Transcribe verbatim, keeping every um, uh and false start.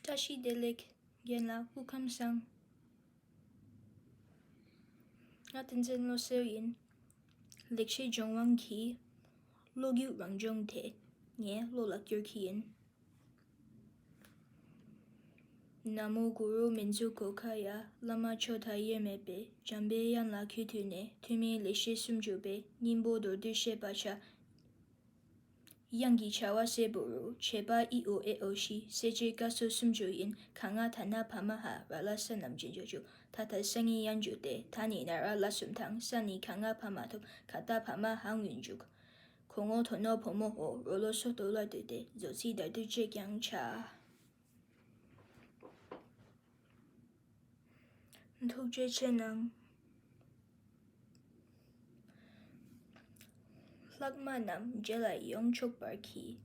བཀྲ་ཤིས་བདེ་ལེགས། རྒན་ལགས་སྐུ་ཁམས་བཟང་། ང་བསྟན་འཛིན་བློ་གསལ་ཡིན། ལེགས་བཤད་ལྗོན་དབང་གི་བློ་རྒྱུགས་རང་སྦྱོང་དེ་ངས་བློ་ལ་བསྐྱུར་གྱི་ཡིན། ན་མོ་གུ་རུ་མཉྫུ་གྷོ་ཥ་ཡ། བླ་མ་མཆོག་མཐའ་ཡས་མེད་པའི། འཇམ་པའི་དབྱངས་ལ་གུས་བཏུད་ནས། ཐོགས་མེད་ལེགས་བཤད་སུམ་ཅུ་པའི། སྙིང་པོ་མདོར་བསྡུས་བཤད་པར་བྱ། དབྱངས་ཀྱི་བྱ་བ་གསལ་པོ་རུ། བྱེད་པ་ཨི་ཨོ་ཨེ་ཨོ་བཞི། གསལ་བྱེད་ཀ་སོགས་སུམ་ཅུ་ཡིན། ག་ང་ད་ན་བ་མ་ཧ། ར་ལ་ས་རྣམས་ཅན་བརྗོད་འཇུག་ད་ད་ས་ངེ་ཡ་འཇུག་སྟེ། ད་ནི་ན་ར་ལ་གསུམ་དང་། ས་ནི་ག་ང་བ་མ་ཐོབ། ག་ད་བ་མ་ཧ་སྔོན་འཇུག་གོ་ངོ་དོ་ནོ་བོ་མོ་ཧོ། རོ་ལོ་སོ་དོ་ལ་བསྡུས་ཏེ། རྫོགས་ཚིག་བརྡ་བསྡུས་བཅས་ཀྱང་བྱ། ཐུགས་རྗེ་ཆེ་གནང་། ལྷག་མ་རྣམས་རྗེས་ལ་ཡོངས་ཆོག་པར་གྱིས།